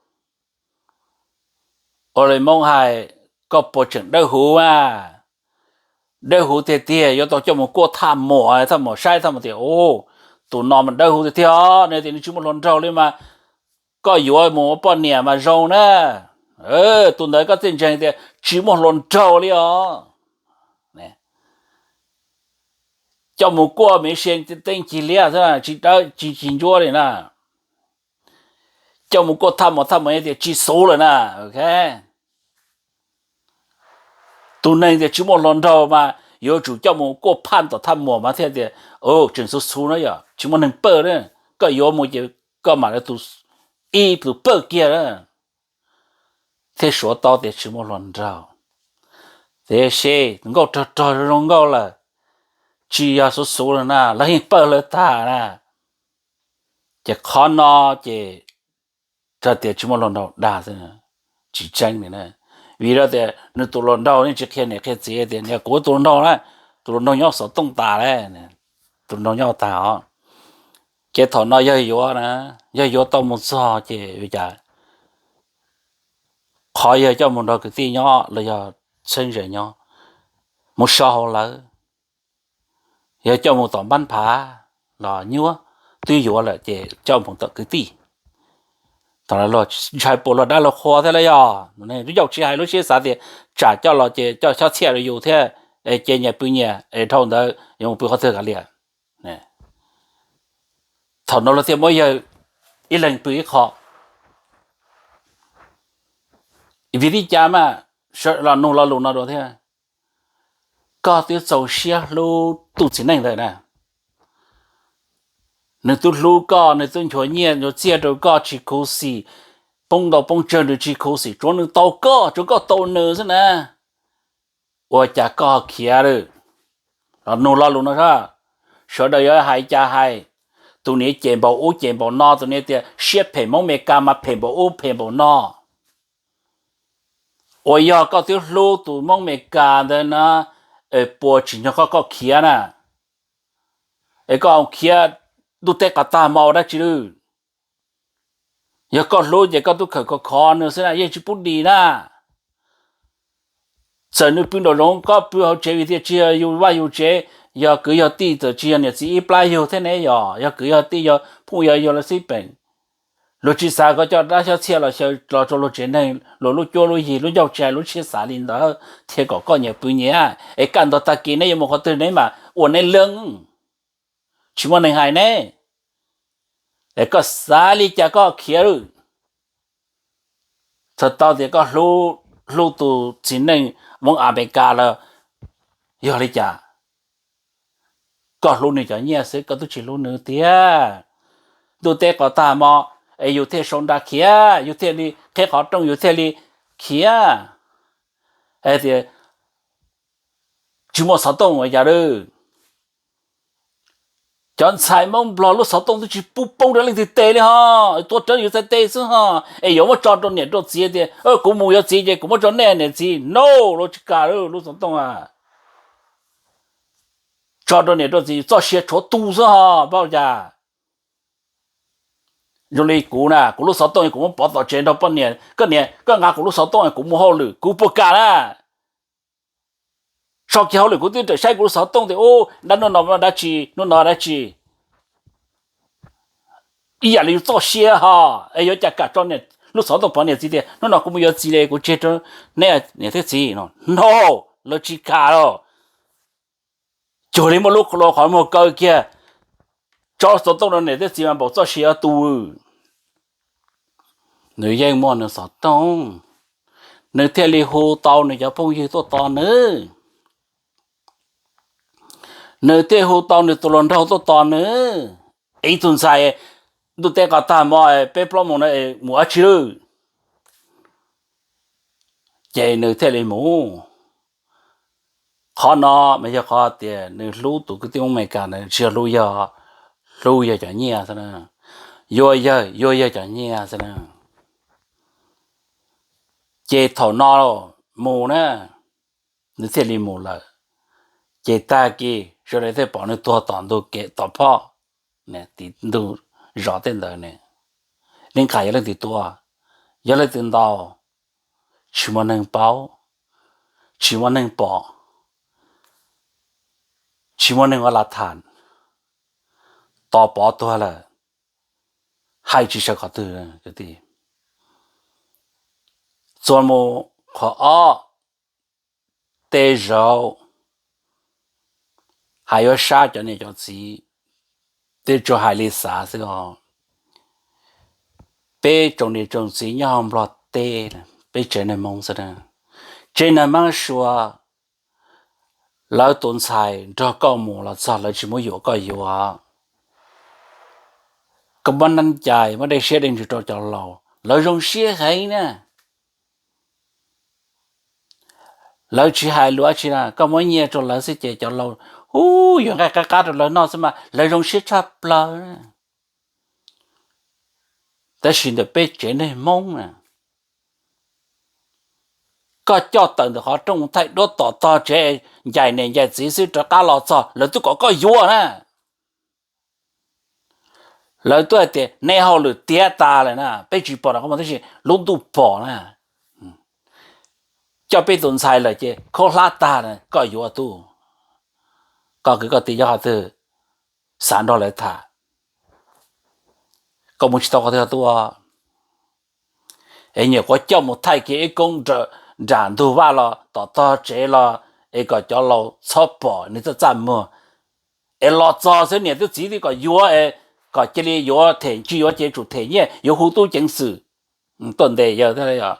Ua li Hmoob hais, koj puas tseem dawb huv mas? Dawb huv tiag tiag yuav tau coj mus kuaj thaj muam, thaj muam saib thaj muam tias ub, tus no mas dawb huv tiag tiag os, nws tias nws tsis muaj hluas nraug li mas koj yuav mus ua poj niam mas zoo na. Tus ntawd koj txiaj ntseeg tias tsis muaj hluas nraug li os. Coj mus kuaj me se teeb cig liab xwb, tsis dawb tsis cig ntsuab li na. Coj mus kuaj thaj muam, thaj muam tias tsis xub lawm na. Tus neeg tias tsis muaj hluas nraug mas yuav tsum coj mus kuaj phaj tom thaj muam mas thiaj tias tseem xub xub na, yog tsis muaj neeg pawj na. Koj yuav mus ces koj mam li tus ib tus pawj kiag na, thiaj suav tau tias tsis muaj hluas nraug. Tiam sis nkauj rog rog zoo nkauj lawm, tsis yog xub xub lawm na, lawv yeej pawj lawv tag na. Ces qhov no ces txawm tias tsis muaj hluas nraug dag xwb, tsis tseeb li na. Vim rau tias nws tus hluas nraug yeej tsis qhia niam qhia txiv tias niam kuv tus hluas nraug na, tus hluas nraug nyob xov tooj tas lawm, tus hluas nraug nyob tag os. Ces thaum no yog yuav na, yog yuav tau mus txog ces ua cas qhov yog coj mus nrog kwv tij nyob los yog txheeb ze nyob, mus so hauv lawv, yog coj mus tom npab phav los nyuaj, twb yuav lawm ces coj mus tom kwv tij. Thaum no luag ntshai puas luag dab luag qhua thiab los yog, lub ncauj tsis hais lub siab xav tias tsam coj los ces coj xyob txhiaj rau yus thiab, es ces nyias pw nyias es dhau ntawd yuav mus pw qhov twg kav liam. Thaum no luag thiaj muab yawg ib leeg pw ib qho. Vim li cas mas los nug lo lus no dua thiab, koj twb txaus siab hlub tus txiv neej ntawd na. Nws twb hlub koj, nws twb nchuav nyiaj nchuav txiaj rau koj tsis khuv xim, poob ntau poob tsawg nws tsis khuv xim, tsuav nws tau koj, tsuav koj tau nws xwb na. Ua cas koj ho khiav lawm? Los nug lo lus no saib, sawv daws yuav hais cas hais, tus niam cem npaum ub cem npaum no, tus niam tias siab phem Hmoob Mes Kas mas phem npaum ub phem npaum no. Uas yog koj twb hlub tus Hmoob Mes Kas ntawd na, es puas tsim nyog koj koj khiav na? Es koj khiav ntuj teb qas tag hmo ua dab tsi lawm? Yog koj hlub ces koj twb khawm khov khov nws xwb na, yeej tsis pub dim na. Txawm nws pw nraum zoov koj pw hauv tsev vim tias tsis yog yus vaj yus tsev, yog kwv yog tij txawm tsis yog niam txiv ib plab yug thiab ne, yog yog kwv yog tij yog phooj yog yug los xij peem. Luag tsis xav koj coj dab xyob txhiaj los xyaw los rau luag tsev neeg, luag lub cuab lub yig lub ncauj tsis hais lub siab xav li ntawd thiaj kom koj nyias pw nyias, es kaj ntug tag kis neb yuav mus qhov twg neb mam ua neb leej, tsis muaj neeg hais ne. Es koj xav li cas koj khiav lawm? Txhais tau tias koj hlub tus txiv neej Hmoob Amelikas lawm, yog li cas? Koj hlub nws cov nyiaj xwb, koj twb tsis hlub nws tiag. Ntuj teb qos tag hmo, es yus thiaj sau nra khiav, yus thiaj li qheb qhov rooj, yus thiaj li khiav. Es tias tsis muaj xov tooj ua cas lawm? Cov ntxhais Hmoob Nplog lub xov tooj twb tsis pub poob rau leej twg tes li ho, tuav rawv yus txhais tes xwb ho, es yuav muab tso rau niam rau txiv tias kuv mus yuav txiv ces kuv muab tso nej niam txiv, no, lub tsis kam lub xov tooj a. tso rau niam rau txiv txoj sia tshuav tu xwb ho, paub cas? Zoo li kuv na, kuv lub xov tooj kuv muab pov tom tsev nrog poj niam, koj niam koj nqa kuv lub xov tooj kuv mus hauj lwm kuv puas kam na? So kiag hauj lwm kuv twb rawm saib kuv lub xov tooj tias ub, dab hnub no dab tsi, hnub no dab tsi. Ib yam li yus txoj sia ho, es yuav cas kam tso lub xov tooj pov niam txiv tias hnub no kuv mus yuav txiv li kuv tseg rau neb niam thiab txiv no. No, lawv tsis kam los. Cuag li muaj lub qhov muag kaw kiag, tso xov tooj rau niam thiab txiv mas npaum txoj sia tu. Nws yeej muaj nws xov tooj, nws thiaj li hu tau nws cov phooj ywg tuaj tos nws, nws thiaj hu tau nws tus hluas nraug tuaj tos nws. Ib tug ntxhais ntuj teb qhov tag hmo peb plaub moos no mus dab tsi lawm, ces nws thiaj li mus. Qhov no mas yog qhov tias nws hlub tus kwv tij Hmoob Amelikas ntawd tsis yog hlub yog, hlub yog cov nyiaj xwb na, yuav yawg yuav yawg cov nyiaj xwb na. Ces thaum no mus na, nws thiaj li mus lawm. Ces tag kis sawv daws thiaj pom nws tuag tom ntug kev tom phoj, tim ntug zos tej ntawd ne. Li nqas yog leej twg tua, yog leej twg ntaus, tsis muaj neeg paub, tsis muaj neeg pom, tsis muaj neeg ua la tham, tos pov tuag lawm, hais tsis sawv qhov twg. Txuas mus qhov ob, tej zaum hais yuav sab cov niam cov txiv, tej tsuas hais li xav xwb os. Peb tsoom niam tsoom txiv nyob hauv Nplog teb, peb tsev neeg Hmoob xwb na, tsev neeg Hmoob Suav, lawv tus ntxhais nrog koj mus los txog lawv tsis muab yuam koj yuav, koj muab neeb cai muab dej siab dej ntsws rau cov laus, lawv zoo siab heev na. Lawv tsis hais lus dab tsi na, koj muab nyiaj rau lawv xwb ces cov laus hu yuav nqaij qab qab rau lawv noj xwb mas lawv zoo siab tshaj plaws. Tab sis ntawm peb tsev neeg Hmoob na, koj coj tawm ntawm qhov rooj thaij duab tom tog tsev, ncaim niam ncaim txiv xwb rov qab los txog lawv twb kom koj yuav na. Lawv twb hais tias neb hauj lwm tiav tas lawm na, peb tsis pom rau qhov muag tab sis lub ntuj pom na. Coj peb tus ntxhais lawm ces khaub hlab tag na, koj yuav tub. Koj kwv koj tij nyob qhov twg, xav nrog lawv tham. Koj mus tsis tau qhov twg tuaj. Es nyuam qhuav coj mus thaij kiag ib koob nram ntug vaj los tom tog tsev los es kom cov laus txhob pom nws txaj txaj muag. Es los txog xwb niam thiab txiv twb kom yuav, kom cia li yuav, them ntsis yuav ces tsum them nyiaj, yuav hu tub ceev xwm tuaj ntes yawg thiab,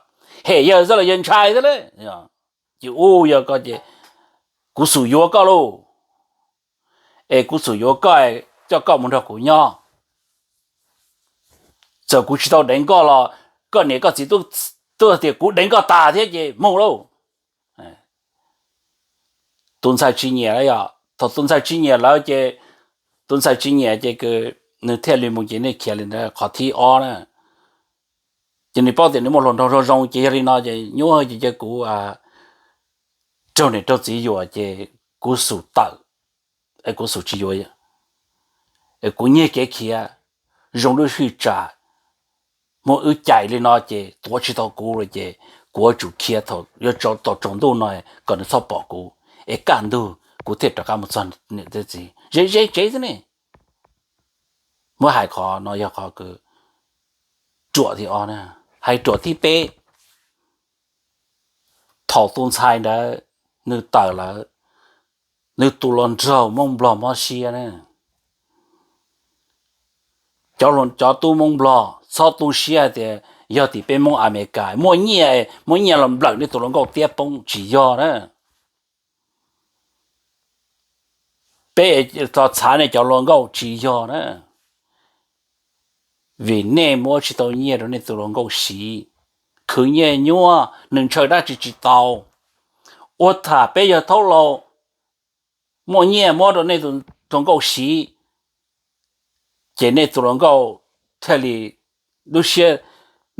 hem yawg xwb los yawg ntshai thiab lauj. Ces ub yog koj ces kuv xum yuav koj lauj, es kuv xum yuav koj, coj koj mus nrog kuv nyob. Txawm kuv tsis tau deev koj los koj niam koj txiv twb tias kuv deev koj tas thiab ces mus lauj. Tus ntxhais tsis nyiam, thaum tus ntxhais tsis nyiam lawv ces, tus ntxhais tsis nyiam ces nws thiaj li mus ces nej khiav li ntawd qhov thib ob na. Ces nws paub tias nws muaj hluas nraug zoo zoo ces yog li no ces nyuaj ces cia kuv raug niam raug txiv yuam ces kuv xum tawm, es kuv xum tsis yuav, es kuv nyiag kev khiav, zoo lub hwj tsam, muab wb cais li no ces tuav tsis tau kuv lawm ces kuv yuav tsum khiav thaum yuav tsaus ntuj no kom nws txhob pom kuv, es kaj ntug kuv thiaj rov qab mus txog niam txiv. Ze ze tsev xwb ne. Muab hais qhov no yog qhov ruam thib ob na. Hais ruam thib peb, thaum tus ntxhais ntawd nws tawm lawm, nws tus hluas nraug Hmoob Nplog mob siab na. Cov, cov tub Hmoob Nplog txhob tu siab hais tias yog tim peb Hmoob Amelikas muaj nyiaj, muaj nyiaj los nplawm nej tus hluas nkauj tiab poob, tsis yog na. Peb txhob txhav nej cov hluas nkauj, tsis yog na. Vim nej muab tsis tau nyiaj rau nej tus hluas nkauj siv, khwv nyiaj nyuaj, nws ntshaw dab tsi tsis tau. Ua tham peb yog thaub laus, muaj nyiaj muab rau nej tus hluas nkauj siv, ces nej tus hluas nkauj thiaj li lub siab,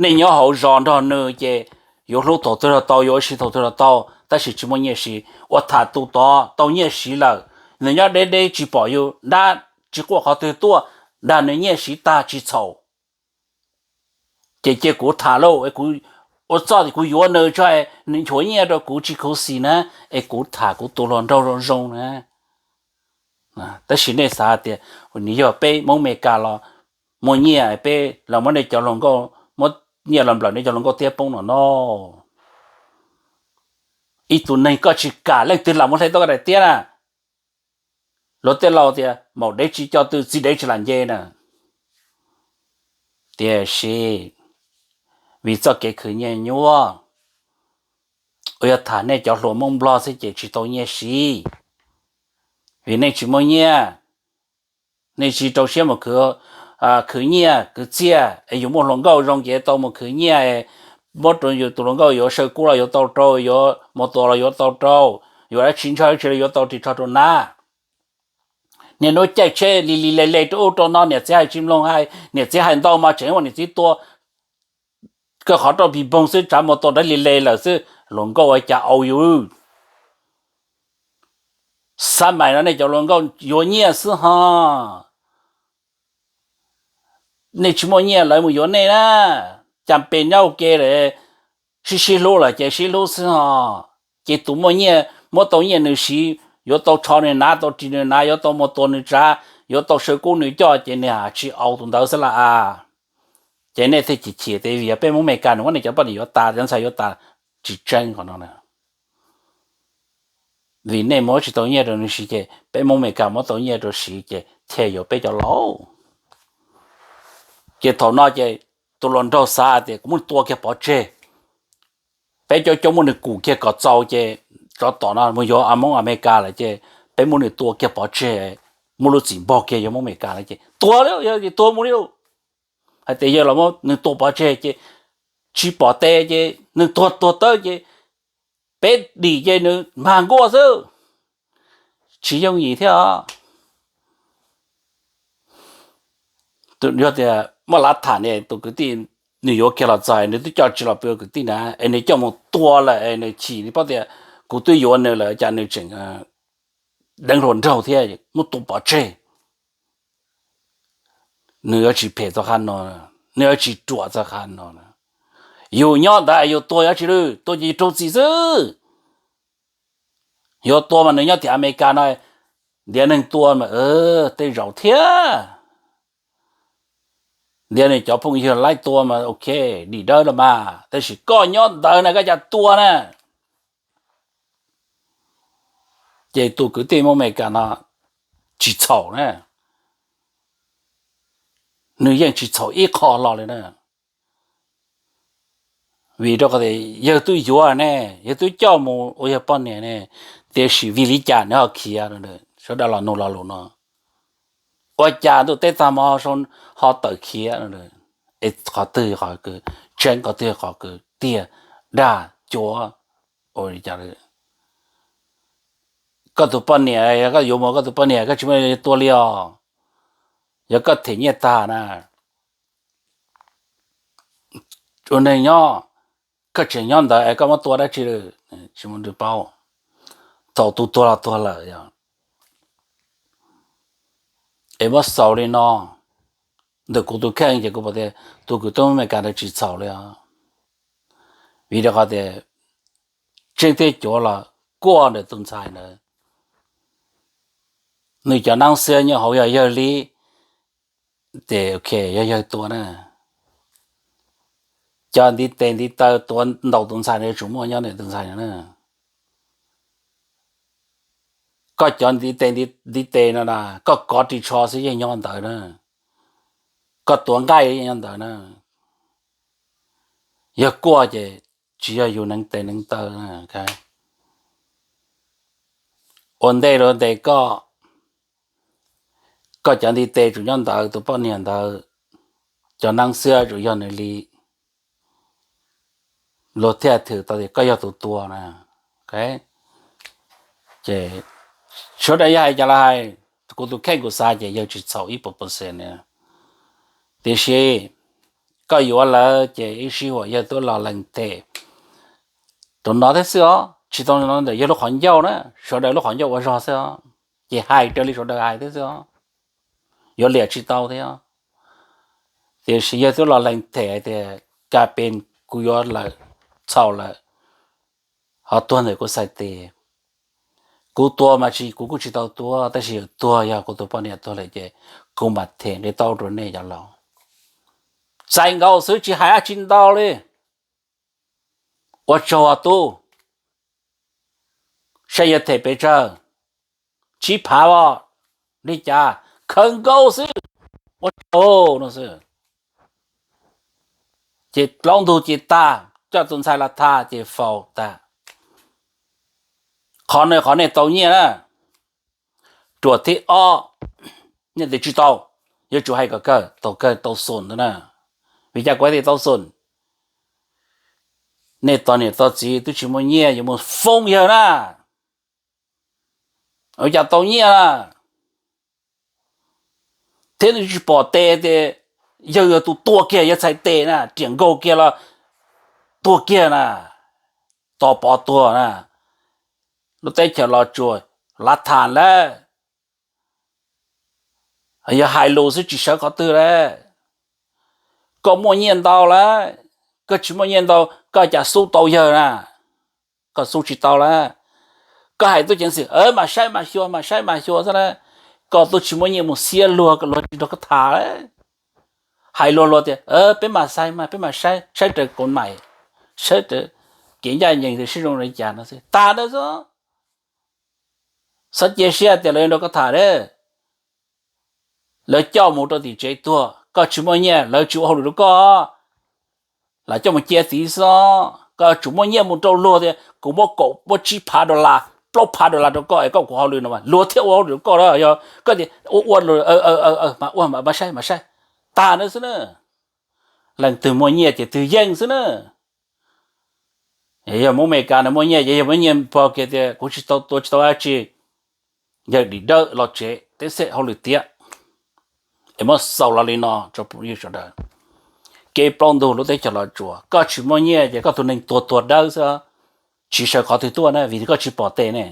nej nyob hauv zos nrog nws ces yuav hlub thaum twg los tau, yuav ua si thaum twg los tau, tab sis tsis muaj nyiaj siv. Ua tham tus tod tau nyiaj siv lawm, nws nyob deb deb tsis pom yus, dab tsis quaj qhov twg tuaj, dag nws nyiaj siv tag tsis txhaum. Ces cia kuv tham lauj, kuv ua txuj kuv yuav nws tso, nws nchuav nyiaj rau kuv tsis khuv xim na, es kuv tham kuv tus hluas nraug zoo zoo na. Tab sis nej xav tias nws yog peb Hmoob Amelikas los muaj nyiaj, peb los muab nej cov hluas nkauj, muab nyiaj los nplawm nej cov hluas nkauj tiab poob no no. Ib tug neeg koj tsis kam leej twg los muab hle tuaj koj daim tiab na. Luag tej laus tias maum dev tsis coj twg, txiv dev tsis lam nce na. Tiam sis vim txoj kev khwv nyiaj nyuaj, uas yog tham nej cov hluas Hmoob Nplog xwb ces tsis tau nyiaj siv, vim nej tsis muaj nyiaj. Nej tsis rau siab mus khwv nyiaj kwv txhiaj es yus muaj hluas nkauj zoo ces tau mus khwv nyiaj, muab rau yus tus hluas nkauj yuav saw kub los yuav tau rau, yuav mus tua los yuav tau rau, yuav dab tsi ntshaw dab tsi los yuav tau ris tsho rau nab. Niaj hnub caij tsheb li li le le rau ub rau no, niam txiv hais tsis mloog, hais niam txiv hais ntau mas tseem ua niam txiv tua, kawg qhov rau pig poog xwb, tsav mus tua dawb li le lawm xwb, hluas nkauj ua cas au yus. Xab mais no nej cov hluas nkauj yuav nyiaj xwb ho. Nej tsis muaj nyiaj lawv mus yuav nej na. Cas pes nyob ua ke lawm, sib sib hlub lawm ces sib hlub xwb ho. Ces tus muaj nyiaj muab tau nyiaj nws siv, yuav tau tsho nws hnav, tau ris nws hnav, yuav tau mus tua nws tsav, yuav tau saw kub nws coj ces nws tsis au tus ntawd xwb las as. Ces nej thiaj chim chim tias vim yog peb Hmoob Amelikas nws muab nej cov poj niam yuav tas, cov ntxhais yuav tas, tsis tseeb qhov no na. Vim nej muab tsis tau nyiaj rau nws siv ces peb Hmoob Amelikas muab tau nyiaj rau siv ces thiaj yuav peb cov laus. Ces thaum no ces tus hluas nraug xav tias kuv muab nws tua kiag pov tseg, peb coob coob muab nws kum kiag kom txaus ces tsov tom no mus yuav Hmoob Amelikas lawm ces peb muab nws tua kiag pov tseg, muab lub txim npog kiag yuav Hmoob Amelikas lawm ces tuag li, yog tuag mus li. Hais tias yawg los muab nws tua pov tseg ces tsis pom tes ces nws tuag tuag tawb ces peb dim ces nws mag nkuaj xwb. Tsis yooj yim thiab os. Yog tias muaj lav tham ne, tus kwv tij nws yuav kiag los txog nws twb coj tsis los pw kwv tij na, es nws coj mus tua lawm es nws chim, nws paub tias kuv twb yuav nws lawm cas nws tseem deev hluas nraug thiab muab tua pov tseg. Nws yuav tsis phem txog qhov no, nws yuav tsis ruam txog qhov no. Yus nyob ntawd yus tuag yuav tsis lwj, tuag ces yus raug txim xwb. Yuav tua mas nws nyob tim Amelikas no, ntiav neeg tua mas tej zaum thiab. Ntiav nws cov phooj ywg laib tua mas ok, dim dawb los mas, tab sis koj nyob ntawd na koj cas tua na. Ces tus kwv tij Hmoob Amelikas no tsis txhaum na, nws yeej tsis txhaum ib qho los li na. Vim rau qhov tias yawg twb yuav ne, yawg twb coj mus ua yawg poj niam ne, tiam sis vim li cas nws ho khiav? Sawv daws los nug lo lus no, ua cas ntuj teb tag hmo ho tawm khiav? Es qhov twg qhov kws tseeb, qhov twg qhov kws tiag, dag cuav? Ua li cas? Koj tus poj niam, yog koj yuav mus koj tus poj niam koj tsis muaj tua li os. Yog koj them nyiaj tag na, ua neeg nyob, koj tseem nyob ntawd es koj muab tua dab tsi? Tsis muaj neeg paub. Thaum tus tuag los tuag lawm yog, es muab xaus li no, ntawm kuv tus kheej ces kuv pom tias tus kwv tij Amelikas ntawd tsis txhaum li os. Vim rau qhov tias tseeb thiab cuav los kuaj ntawm tus ntxhais ntawd, nws cov neeb xiab nyob hauv yog yawg li, ces ok, yog yawg tua na. Cov ntiv tes ntiv taw tuav ntaus tus ntxhais no yuav tsum muaj nyob ntawm tus ntxhais no na. Koj cov ntiv tes ntiv tes no na, koj kov ris tsho xwb yeej nyob ntawd na, koj tuav nqaij yeej nyob ntawd na. Yog kuaj ces tsis yog yus neev tes neev taw. Ua ntej los ntes koj, koj cov ntiv tes tsuas nyob ntawd, tus poj niam ntawd cov neeb xiab tsuas yog nws li, luag thiaj thwm tau tias koj yog tus tua na. Ces sawv daws yog hais cas los hais, kuv tus kheej kuv xav ces yawg tsis txhaum ib puas percent. Tiam sis koj yuav lawm ces ib sij huam yawg twb los lees them rau no thiab xwb os, tsis tau ntawm yawg lub qhov ncauj na, sawv daws lub qhov ncauj ua zog xwb os. ces hais raws li sawv daws hais thiab xwb, yuav liam tsis tau thiab. Tiam sis yawg twb los lees them hais tias, Ka pes, kuv yuav lawm, txhaum lawm, ho tuag ntawm kuv txhais tes. Kuv tua mas tsis, kuv kuj tsis tau tua, tab sis yog tuag, yog kuv tus poj niam tuag lawm ces kuv mam them nqe tau rau nej cov laus. Txais nkaus xwb, tsis hais dab tsi ntau li. Ua tsaug os tub, saib yawg them pes tsawg, tsib phav os, li cas, khawv nkaus xwb, ua tsaug no xwb. Ces plaub ntug ces tag, coj tus ntxhais los tham ces faus tag. Qhov no qhov nej tau nyiaj na. Ruam thib ob, nej tias tsis tau, yuav tsum hais kom kawg, tau kawg tau xoom ntawd na. Vim cas kuv hais tias tau xoom? Nej tos niam tos txiv twb tsis muaj nyiaj yuav mus foob yawg na, ua cas tau nyiaj na? Thiab nws tsis pom tes tias yawg yog tus tua kiag yawg txhais tes na, riam nkaug kiag los tua kiag na, tos pov tuag na. Lub teb chaws Los Tsuas lav tham lawm, yog hais lus xwb tsis sawv qhov twg lawm. Koj muaj nyiaj ntau lawm, koj tsis muaj nyiaj ntau, koj cas xub tau yawg na? Koj xub tsis tau lawm. Koj hais tub ceev xwm mam saib mam xyuas, mam saib mam xyuas xwb na. Koj twb tsis muaj nyiaj mus xiab luag, luag tsis nrog koj tham lawm. Hais luag, luag tias peb mam xais mas, peb mam saib, saib raws kuv mais, saib raws kev ncaj ncees sib zoo li cas no xwb, tag ntawd xwb. Txhob cia siab tias lawv yuav nrog koj tham lawm. Lawv coj mus rau tim tsev tuag, koj tsis muaj nyiaj lawv tsis ua hauj lwm rau koj, lawv coj mus cia tid xwb. Koj yuav tsum muaj nyiaj mus rau luag tias kuv muab kaum, muab tsib phav dollar, plaub phav dollar rau koj es koj ua kuv hauj lwm no mas luag thiaj ua hauj lwm rau koj na. Yog koj tias ua ua, mas ua mas saib mas saib, tag ntawd xwb na. Leej twg muaj nyiaj ces twg yeej xwb na. Yog Hmoob Amelikas nws muaj nyiaj ces yog muaj nyiaj pog kiag tias kuv tsis tau tua tsis tau dab tsi, yawg dim dawb los tsev teb xeb hauj lwm tiav. Es muab xaus los li no rau phooj ywg sawv daws. Kev plaub ntug lub teb chaws Los Tsuas, koj tsis muaj nyiaj ces koj tus neeg tuag tuag dawb xwb, tsis sawv qhov twg tuaj na, vim koj tsis pom tes ne.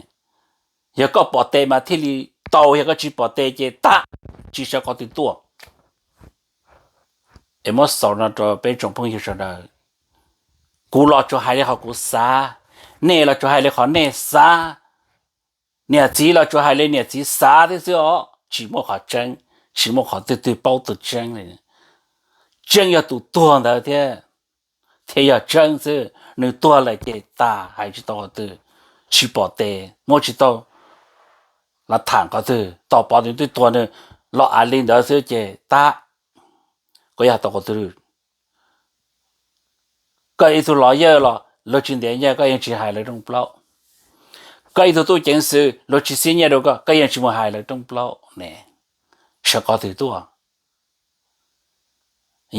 Yog koj pom tes mas thiaj li tau, yog koj tsis pom tes ces tag, tsis sawv qhov twg tuaj. Es muab xaus no rau peb tsoom phooj ywg sawv daws. Kuv los tsuas hais li qhov kuv xav, nej los tsuas hais li qhov nej xav, niam txiv los tsuas hais li niam txiv xav thiab xwb os, tsis muaj qhov tseeb, tsis muaj qhov twg twg paub tug tseeb li. Tseeb yog tus tuag ntawd thiab, thiaj yog tseeb xwb. Nws tuag lawm ces tag, hais tsis tau qhov twg, tsis pom tes, muab tsis tau lav tham qhov twg, tos pov twb tuag nws los av li ntawd xwb ces tag. Koj yog tau qhov twg? Koj ib tug lawyer los luag tsis ntiav nyiaj koj yeej tsis hais lawv rooj plaub. Koj ib tug tub ceev xwm luag tsis xiab nyiaj rau koj, koj yeej tsis mus hais lawv rooj plaub ne. Sawv qhov twg tuaj?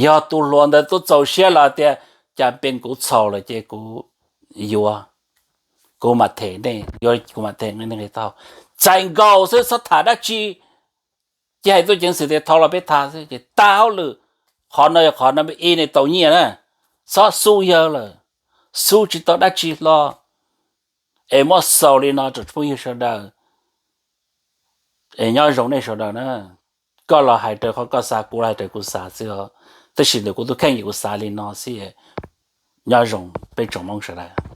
Yog tus hluas ntawd tub txaus siab los tias, Cas pes kuv txhaum lawm ces kuv yuav, kuv mam them nej, yuav kuv mam them nej nqe taug. Txais nkaus xwb, txhob tham dab tsi. Cia hais tub ceev xwm tias thov los peb tham xwb ces tag hauj lwm. Qhov no yog qhov no ib nej tau nyiaj na, txhob xub yawg lawm, xub tsis tau dab tsi hlo. Es muab xaus li no rau phooj ywg sawv daws, es nyob zoo nej sawv daws na. Koj los hais raws qhov koj xav, kuv los hais raws kuv xav xwb os. Tab sis ntawm kuv tus kheej ces kuv xav li no xwb. Nyob zoo peb tsoom Hmoob sawv daws.